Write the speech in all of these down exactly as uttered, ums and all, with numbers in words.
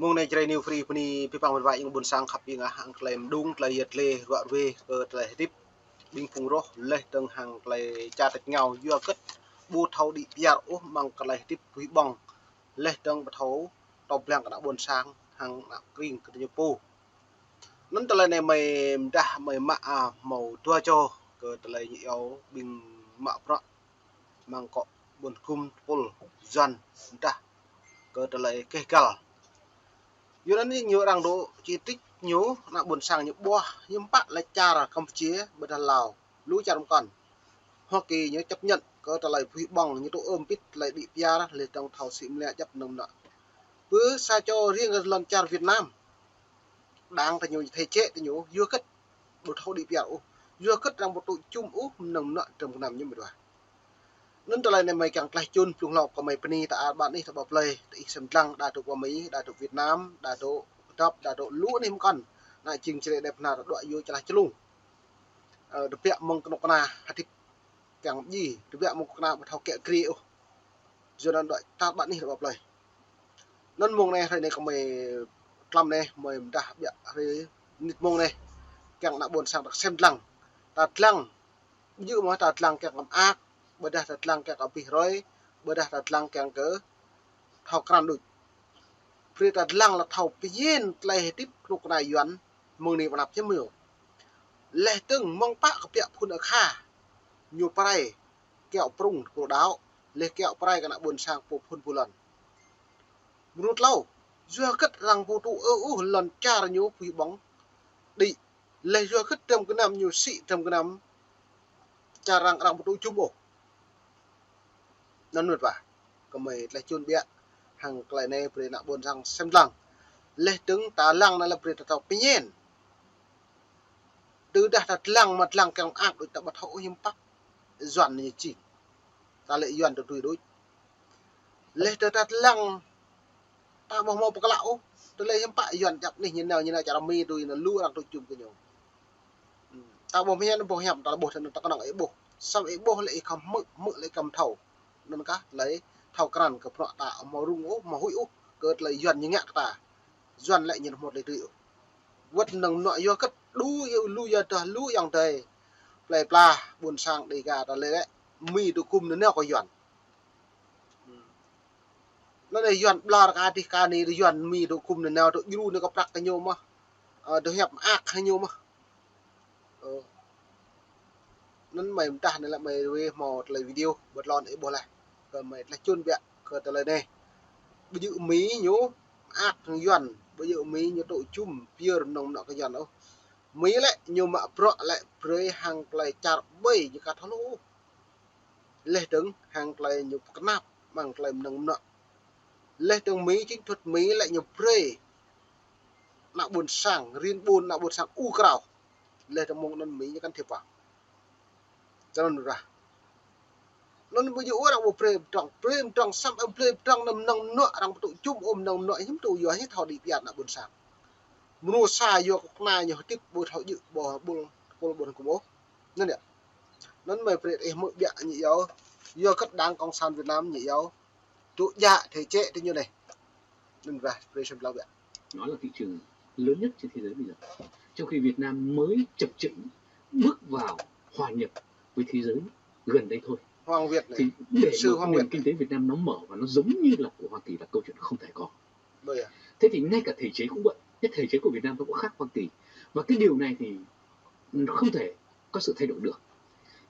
Mông anai Jrai New Free bơni pơpăng wơ̆t wa ing ƀôn sang khăp ing ah, hăng tơlơi mơđung, tơlơi yet lê, ruă ruê, kơ tơlơi hơdip ƀing phung roh, laih dơ̆ng hăng tơlơi čar tač rơngiao, yua hơgĕt ƀu thâo đĭ piar ôh amăng tơlơi hơdip puih ƀong, laih dơ̆ng ƀu thâo tŏ blang kơ ană ƀôn sang hăng ană kring kơ ñu pô. Anŭn tơlơi anai mơi mơdah mơi mă, ah, hmâo dua čô kơ tơlơi ñu iâu ƀing mă bruă amăng akŏ ƀôn hơgŭm tơpul Yuan mơdah kơ tơlơi keh găl. Yua anŭn ñu arăng dŏ chỉ trích ñu, ană ƀôn sang ñu ƀuah, hiư̆m pă lĕ čar Campuchia ƀôdah Lào, lu čar mơkŏn. Hoa Kỳ ñu chấp nhận kơ tơlơi puih ƀong, ñu tŭ ưm pit tơlơi đĭ piar, laih dơ̆ng thâo sĭ mơlia djăp mơnơ̆ng mơnă. Pơ sa čô riêng kơ lŏn čar Việt Nam, Đảng ta ñu, thể chế ta ñu, yua hơgĕt ƀu thâo đĭ piar ôh, yua hơgĕt arăng ƀu tŭ čum ôh mơnơ̆ng mơnă dram gơnam ñu mơdua. Anŭn tơlơi anai mơi kiăng tlaih čun blung hlâo kơ mơi bơni ta ar ƀan ih, ta ƀă plơi, ta ih sem dlăng, đa dŏ pơ Mi, đa dŏ Việt Nam, đa dŏ Dăp, đa dŏ lu anih mơkŏn. Ană jing Jrai Đep Hnar dŏ yua čơlah čơlung. Ơ, tơbiă mơ̆ng kơnuk kơna hơdip kiăng ji, tơbiă mơ̆ng kơnuk kơna ƀu thâo kiă kriê ôh. Yua anŭn dŏ ta ƀă anih dŏ ƀă plơi. Anŭn mông anai hrơi anai kơ mơi tlam anai, mơi mơdah ƀiă hrơi nit mông anai. Kiăng ană ƀôn sang ta sem dlăng. Ta dlăng, ƀu djơ̆ mơ̆ ta dlăng kiăng kơ mơak, ƀôdah ta dlăng kiăng kơ abih hrơi, ƀôdah ta dlăng kiăng kơ thâo krăn đôč. Brơi ta dlăng lĕ thâo pơñen tơlơi hơdip kơnuk kơna Yuan mơ̆ng anai pơ anăp hiư̆m mơ̆. Laih dơ̆ng mơ̆ng pă kơ biă phŭn akha ñu pơrai kiaŏ prŭng tơpul đaŏ, laih kiaŏ pơrai kơ ană ƀôn sang pô phŭn pô lŏn. Mơnuih tlâo, yua hơgĕt arăng ƀu tŭ ư ôh lŏn čar ñu puih ƀong đĭ, laih yua hơgĕt dram gơnam ñu sĭ dram gơnam čar arăng, arăng ƀu tŭ čum ôh. Anŭn mơ̆n wa, kơ mơi tlaih čun ƀiă, hăng tơlơi anai brơi ană ƀôn sang sem dlăng. Laih dơ̆ng ta lăng anai lĕ brơi ta thâo pơñen. Tơdah ta dlăng mă dlăng kiăng mơak đôč, ta ƀu thâo ôh hiư̆m pă Yuan ñu jing. Ta lĕ Yuan tui tui đôč. Laih tơ ta dlăng ta ƀu hmâo pơklă ôh, tơlơi hiư̆m pă Yuan djăp anih ñu nao, ñu nao čar Mi tui nao lu arăng tŭ čum kơ ñu. Hmm. Ta ƀu mơñen ƀu hiam, ta ƀuh tơnŭn ta kơnơ̆ng ih ƀuh. Samơ̆ ih ƀuh lĕ ih khŏm hmư̆, hmư̆ lĕ khŏm thâo. Anŭn kah tơlơi thâo krăn kơ bruă ta hmâo rŭng ôh, hmâo huĭ ôh kơ tơlơi Yuan ñu ngă kơ ta. Yuan lĕ ñu hmâo tơlơi tui ôh. Wơ̆t mơnơ̆ng mơnă yua hơgĕt đu yua lu yua tơh lu ayŏng adơi plơi pla ƀôn sang Dêga ta lĕ lĕ Mi tŭ gum nanao kơ Yuan. Hmm. Anŭn lĕ Yuan ƀlŏr kơ adih kơ anai, Yuan Mi tŭ gum nanao, tŭ djru anai kơ prăk kơ ñu mơ̆n. Ơ, tŭ hiăp mơak kơ ñu mơ̆n. Ơ. Anŭn mơi mơdah anai lĕ mơi ruai hmâo tơlơi video ƀơi lŏn ih ƀuh laih. Kơ mơi tlaih čun ƀiă kơ tơlơi anai. Ƀu djơ̆ Mi ñu mơak kơ Yuan, ƀu djơ̆ Mi ñu tŭ čum pơyơr mơnơ̆ng mơnă kơ Yuan ôh. Mi lĕ ñu mă bruă lĕ brơi hăng tơlơi čar ƀơi ñu ka thâo lu. Laih dơ̆ng hăng tơlơi ñu pơkơnăp amăng tơlơi mơnơ̆ng mơnă. Laih dơ̆ng Mi chính thuật Mi lĕ ñu brơi ană ƀôn sang, rin ƀun ană ƀôn sang u krao. Laih dơ̆ng mông anŭn Mi ñu can thiệp wa. Čơnăn rah. Anŭn ƀu djơ̆ ôh arăng ƀu brơi pơdrŏng, brơi pơdrŏng samơ̆ brơi pơdrŏng anŭn mơnơ̆ng mơnă arăng ƀu tŭ čum ôh mơnơ̆ng mơnă hiư̆m tŭ yua hiư̆m thâo đĭ piar ană ƀôn sang. Mơnuih sa yua kơ kơna ñu hơdip ƀu thâo djơ̆ ƀô̆ ƀôl tơpul ƀôn hơgŭm ôh. Anŭn yơh. Anŭn mơi brơi ih hmư̆ ƀiă ñu iâu. Yua hơgĕt Đảng Cộng sản Việt Nam ñu iâu. Tŭ djă thể chế tơ ñu anai. Anŭn rah brơi sem dlăng ƀiă. Nó là thị trường lớn nhất trên thế giới bây giờ. Trong khi Việt Nam mới chập chững bước vào hòa nhập với thế giới gần đây thôi. Hoàng Việt này. Thì để sư mà Hoàng nền Việt kinh tế Việt Nam nó mở và nó giống như là của Hoa Kỳ là câu chuyện không thể có. Bây giờ. Thế thì ngay cả thể chế cũng vậy. Cái thể chế của Việt Nam nó cũng khác Hoa Kỳ. Và cái điều này thì không thể có sự thay đổi được.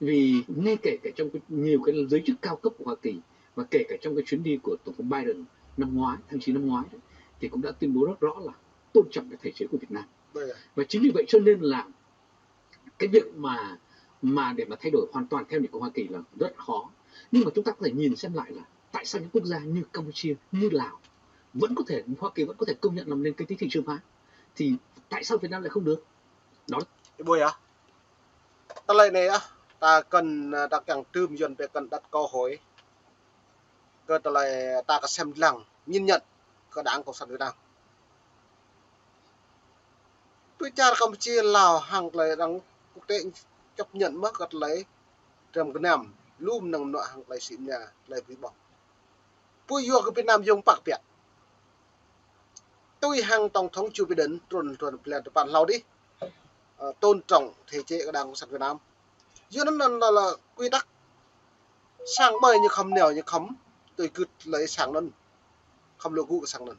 Vì ngay kể cả trong cái, nhiều cái giới chức cao cấp của Hoa Kỳ và kể cả trong cái chuyến đi của Tổng thống Biden năm ngoái, tháng chín năm ngoái đấy, thì cũng đã tuyên bố rất rõ là tôn trọng cái thể chế của Việt Nam. Bây giờ. Và chính vì vậy cho nên là cái việc mà mà để mà thay đổi hoàn toàn theo như của Hoa Kỳ là rất khó. Nhưng mà chúng ta có thể nhìn xem lại là tại sao những quốc gia như Campuchia, như Lào vẫn có thể, Hoa Kỳ vẫn có thể công nhận là một nền kinh tế thị trường hóa, thì tại sao Việt Nam lại không được? Đó. Ih ƀuh yơh. Tơlơi anai yơh, ta kơnơ̆ng, ta kiăng tơm Yuan pĕ kơnơ̆ng đặt câu hỏi. Kơ tơlơi ta kơ sem dlăng, nhìn nhận kơ Đảng Cộng sản Việt Nam. Pơ čar Campuchia, Lào hăng tơlơi arăng quốc tế chấp nhận mơ̆ kơ tơlơi dram gơnam, lu mơnơ̆ng mơnă hăng tơlơi sĭ mơnia, tơlơi puih ƀong. Pơ yua kơ Việt Nam yŏng păk biă. Tui hăng Tổng thống Joe Biden trŭn, trŭn blan tơpăn hlâo adih, ơ, tôn trọng thể chế của Đảng Cộng sản Việt Nam. Yua anŭn anŭn là, là quy tắc. Sang ƀơi ñu khŏm nao, ñu khŏm tui gưt lĕ sang anŭn. Khŏm lŏ gŭ kơ sang anŭn.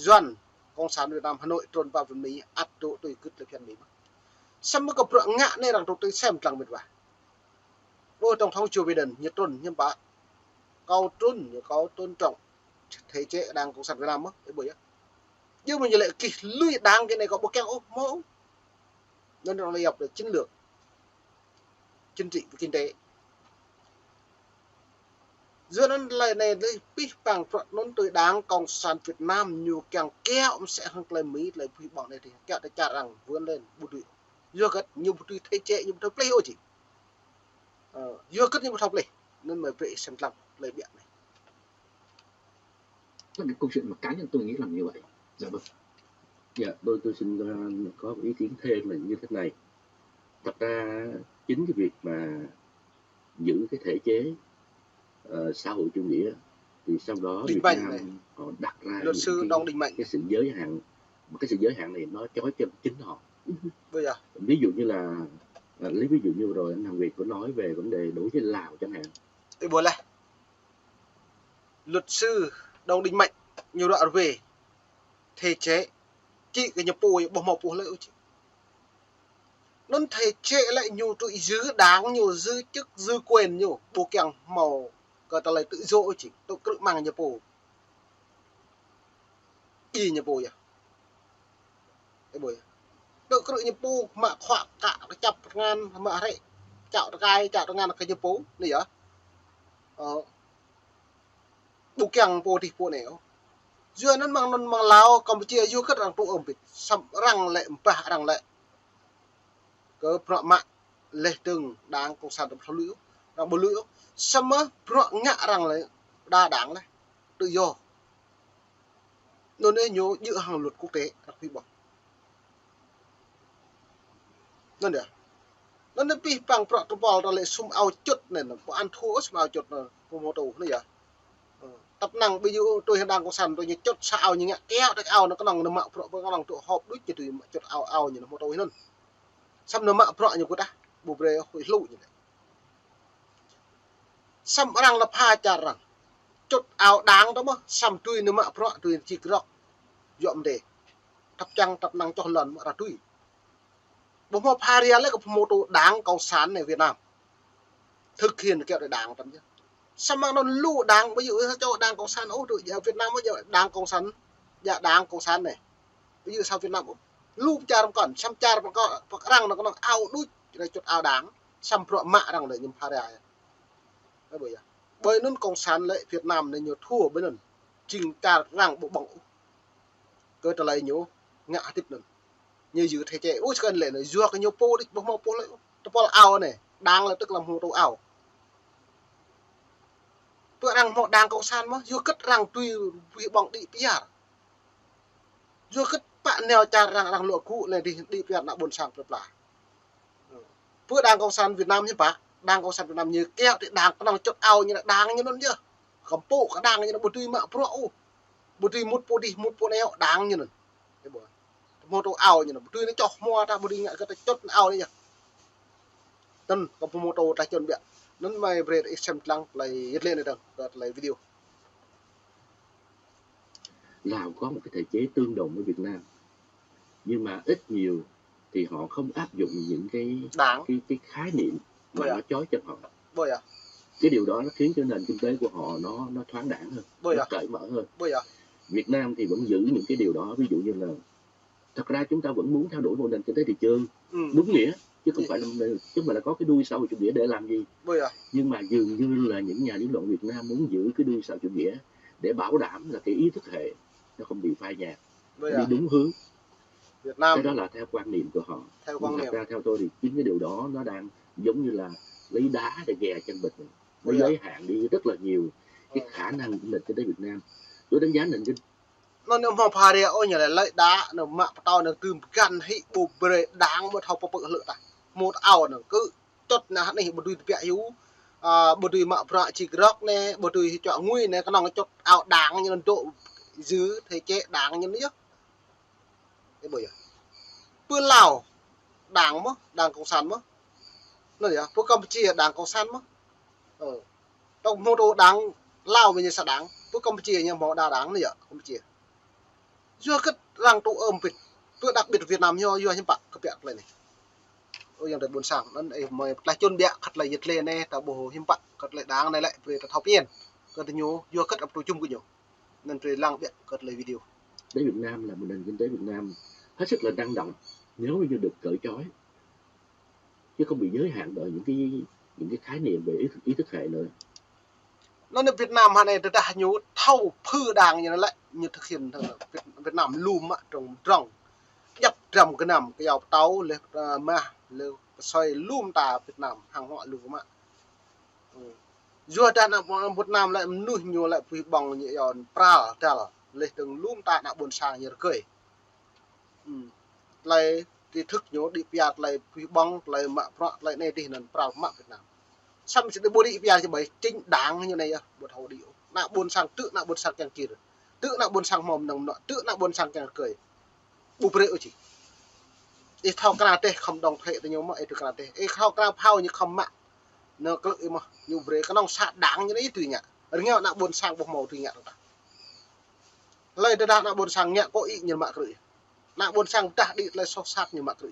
Yuan Cộng sản Việt Nam Hà Nội trŭn pơ phan Mi, ăt dŏ tui gưt lĕ phiăn Mi mơ̆n. Samơ̆ kơ bruă ngă anai arăng dŏ tui sem lăng mĕt wa. Ơ, Tổng thống Joe Biden, ñu trŭn, ñu pă. Kâo trŭn, ñu kâo tôn trọng thể chế Đảng Cộng sản Việt Nam mơ̆n, ih ƀuh yơh. Yua mơ̆ ñu lĕ kih lui đảng kơ anai kâo ƀu kiăng ôh, hmâo. Anŭn arăng lĕ yap lĕ chiến lược, chính trị và kinh tế. Yua anŭn tơlơi anai lĕ pih pang prăk anŭn tui Đảng Cộng sản Việt Nam ñu kiăng kiaŏ mơsĕ hăng tơlơi Mi, tơlơi pih ƀong anai adih. Kiaŏ tơ čar arăng vươn lên, ƀu dưi. Yua hơget ñu ƀu dưi thể chế, ñu ƀu thâo plih ôh či. Ơ, yua hơget ñu ƀu thâo plih. Anŭn mơi brơi sem lăng tơlơi ƀiă anai. Là cái câu chuyện mà cá nhân tôi nghĩ là như vậy. Dạ vâng. Dạ, tôi, tôi xin, ờ, có một ý kiến thêm là như thế này. Thật ra chính cái việc mà giữ cái thể chế, ờ, xã hội chủ nghĩa thì sau đó Đinh Việt Mạnh Nam này. Họ đặt ra Luật những sư cái, Đinh Mạnh. Cái sự giới hạn, mà cái sự giới hạn này nó trói chân chính họ. Bây giờ. Ví dụ như là, ờ, lấy ví dụ như vừa rồi anh Hồng Việt có nói về vấn đề đối với Lào chẳng hạn. Ih ƀuh laih. Luật sư Đinh Mạnh ñu ră ruai thể chế, či kơ ñu pô ƀu hmâo pô lĕ ôh či. Anŭn thể chế lĕ ñu tui giữ đảng ñu, giữ chức, giữ quyền ñu, ƀu kiăng hmâo kơ tơlơi tự do ôh či, tŭ krư̆ mơ̆ng ñu pô. Ih ñu pô yơh. Ih ƀuh yơh. Tŭ krư̆ ñu pô mă khuă kă kơčăp tơngan, mă hrĕ, čao tơkai, čao tơngan kơ ñu pô, anai yơh. Ơ. Ƀu kiăng pô adih pô anai ôh. Yua anŭn mơ̆ng anŭn mơ̆ng Lào, Campuchia, yua hơget arăng tŭ ơm bĭt. Samơ̆ arăng lĕ, ƀah arăng lĕ. Kơ bruă mă leh dơ̆ng Đảng Cộng sản arăng ƀu lui ôh, arăng ƀu lui ôh. Samơ̆ bruă ngă arăng lĕ đa đảng leh. Tự do. Anŭn anai ñu djơ̆ hăng luật quốc tế, arăng pih ƀong. Anŭn yơh. Anŭn anai pih pang prăk tơpăl tơlơi sum ao čŭt anai, ƀu ăn thua sum ao čŭt anai, pơhmutu anai yơh. Ơ, tăp năng ƀu djơ̆ tui hăng Đảng Cộng sản tui ñu čŭt sa ao ñu ngă kiaŏ tơ ao anŭn kơnơ̆ng anŭn mă bruă pơ kơnơ̆ng tŭ hŏp đôč ñu tui mă čŭt ao ao ñu anŭn hmutu anŭn. Samơ̆ anŭn mă bruă ñu kơ tah, ƀu brơi ôh ih hluh ñu lĕ. Samơ̆ arăng lăp pha čar arăng. Čŭt ao đảng tơ mơ̆, samơ̆ tui anŭn mă bruă tui či krŏk. Yua mơ̆ dêh. Tăp čang tăp năng čoh lŏn mơ̆ arăng tui. Ƀu hmâo pha ria lĕ kơ pơhmutu Đảng Cộng sản anai Việt Nam. Thực hiện kiaŏ tơ đảng tăm yơh. Samơ̆ anŭn lu đảng, ƀu djơ̆ sa čô Đảng Cộng sản ôh, tui djă Việt Nam ƀu djơ̆ Đảng Cộng sản, djă Đảng Cộng sản anai. Ƀu djơ̆ sa Việt Nam ôh. Lu čar pơkŏn, samơ̆ čar pơkŏn, pơk arăng anŭn kơnơ̆ng ao đôč, rai čŭt ao đảng, samơ̆ bruă mă arăng lĕ ñu pha ria. Ơ, ƀuh yơh. Ƀơi anŭn Cộng sản lĕ Việt Nam anai ñu thua ƀơi anŭn. Jing čar arăng ƀu ƀơ̆ng ôh. Kơ tơlơi ñu ngă hơdip anŭn. Ñu yua thể chế, ôh, sekơn lĕ anai, yua kơ ñu pô đôč, ƀu hmâo pô lĕ, tơpăl ao anai, đảng lĕ tức là hmâo tŭ ao. Pơ arăng hmâo Đảng Cộng sản mơ̆, yua hơget arăng tui pih ƀong đĭ piar. Yua hơget pă nao čar arăng, arăng lŏ gŭ anai đĭ, đĭ piar ană ƀôn sang plơi pla. Pơ Đảng Cộng sản Việt Nam ñu pă, Đảng Cộng sản Việt Nam ñu kiaŏ tơ đảng kơnơ̆ng čŭt ao ñu anŭn đảng ñu anŭn yơh. Kơmpŭ kơ đảng ñu anŭn ƀu dưi mă bruă ôh. Ƀu dưi mŭt pô adih, mŭt pô anai ôh đảng ñu anŭn. Ih ƀuh. Hmâo tŭ ao ñu anŭn, ƀu dưi anŭn čoh hmua tah, ƀu dưi ngă kơ tơ čŭt ao anai yơh. Anŭn kơ pơhmutu tah čŭn biă. Anŭn mơi brơi ih sem lăng tơlơi yơh lĕ anai dơ̆ng, kơ tơlơi video. Lào có một cái thể chế tương đồng với Việt Nam, nhưng mà ít nhiều thì họ không áp dụng những cái, cái, cái khái niệm mà nó trói chân họ. Cái điều đó nó khiến cho nền kinh tế của họ nó, nó thoáng đãng hơn, nó cởi mở hơn. Việt Nam thì vẫn giữ những cái điều đó, ví dụ như là thật ra chúng ta vẫn muốn theo đuổi một nền kinh tế thị trường đúng nghĩa, chứ không phải là, chứ không phải là có cái đuôi xã hội chủ nghĩa để làm gì. Nhưng mà dường như là những nhà lý luận Việt Nam muốn giữ cái đuôi xã hội chủ nghĩa để bảo đảm là cái ý thức hệ nó không bị phai nhạt, nó đi đúng hướng. Cái đó là theo quan niệm của họ. Nhưng thật ra theo tôi thì chính cái điều đó nó đang giống như là lấy đá để ghè chân vịt. Nó giới hạn đi rất là nhiều cái khả năng của nền kinh tế Việt Nam. Tôi đánh giá nền kinh Anŭn ñu hmâo pha ria ôh, ñu lĕ lơi đa, anŭn mă pơtâo anŭn kưm pơgăn hĭ ƀu brơi đảng ƀu thâo pơpư̆ hlơ̆ tah. Hmâo tơ ao anŭn kơ čŭt anai hơnih ƀu dưi tơbiă hyu, a, ƀu dưi mă bruă či krŏk anai, ƀu dưi hyu čuă ngui anai, kơnơ̆ng čŭt ao đảng ñu anŭn dŏ giữ thể chế đảng ñu anŭn yơh. Ih ƀuh yơh. Pơ Lào đảng mơ̆n, đảng cộng sản mơ̆n. Anŭn yơh, pơ Campuchia đảng cộng sản mơ̆n. Ơ. Tŏng mơ̆ tơ đảng Lào ƀing ñu sa đảng, pơ Campuchia ñu hmâo đa đảng anŭn yơh, Campuchia. Yua hơget arăng tŭ ơm pĭt, pơ đặc biệt Việt Nam ñu yua hiư̆m pă kơ biă tơlơi anai. Ơ, ayŏng adơi ƀôn sang, anŭn ih mơi tlaih čun biă kơ tơlơi yet lê anai, ta ƀuh hiư̆m pă kơ tơlơi đảng anai lĕ, brơi ta thâo pơmĭn kơ tơ ñu, yua hơget ăp tŭ čum kơ ñu. Anŭn brơi lăng biă kơ tơlơi video. Đấy, Việt Nam là một nền kinh tế Việt Nam hết sức là năng động nếu như được cởi trói, chứ không bị giới hạn bởi những cái, những cái khái niệm về ý, ý thức hệ nữa. Anŭn Việt Nam hă anai tơdah ñu thâo phư đảng ñu lĕ, ñu thực hiện thơ Việt, Việt Nam lŏm mă trong trong. Djŏp dram gơnam kơyâo pơtâo leh, ơ, mah, leh pơsơi lŏm ta Việt Nam hăng hŏ lŏm mă. Ơ. Yua dah ană Việt Nam lĕ mơnuih ñu lĕ pui ƀong ñu iâu pral dal leh dơ̆ng lŏm ta ană ƀôn sang ñu rơgơi. Ơ. Tơlơi tri thức ñu đĭ pơyar tơlơi pui ƀong, tơlơi mă bruă, tơlơi anai dih anŭn pral mă Việt Nam. Samơ̆ či đĭ ƀu đĭ pơyar či ƀai chính đảng ñu anai yơh, ƀu thâo đĭ. Ană ƀôn sang tŭ, ană ƀôn sang kiăng kir. Tŭ ană ƀôn sang hmâo mơnơ̆ng mơnuă, tŭ ană ƀôn sang kiăng rơgơi. Ƀu brơi ôh či. Ih thâo kra teh khŏm đong thuế tơ ñu mơ̆, ih tŭ kra teh. Ih thâo kra phao ñu khŏm mă. Anŭn klư̆ ih mơ̆, ñu brơi kơnơ̆ng sa đảng ñu anai ih tui ngă. Rơngiao ană ƀôn sang ƀu hmâo tui ngă tơdah. Hlơi tơdah ană ƀôn sang ngă kơ ih ñu mă krư̆. Ană ƀôn sang tơdah đĭ tơlơi soh sat ñu mă krư̆.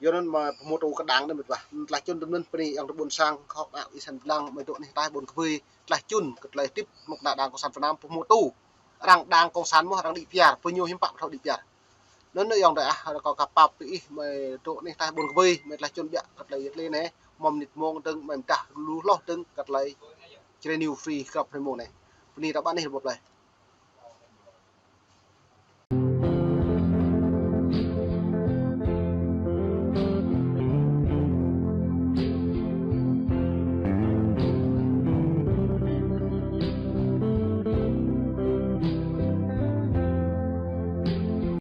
Yua anŭn mơ̆ pơhmutu kơ đảng anai mĕt wa. Tlaih čun tơm anŭn bơni ayŏng adơi ƀôn sang, khŏk đăo ih săn blang, mơi dŏ anih ataih ƀôn kơbơi. Tlaih čun kơ tơlơi tip mơ̆ng ană đảng cộng sản Việt Nam pơhmutu. Arăng đảng cộng sản mơ̆ arăng đĭ pơyar, pơ ñu hiư̆m pă ƀu thâo đĭ pơyar. Anŭn ayŏng adơi ah, rơkâo kơ pap pơ ih, mơi dŏ anih ataih ƀôn kơbơi, mơi tlaih čun biă kơ tơlơi yet lê anai, mơ̆ng mơnit mông dơ̆ng, mơi mơdah lu hloh dơ̆ng kơ tơlơi Jrai News Free krăp hrơi mông anai. Bơni ta ƀă anih rơbâo plơi.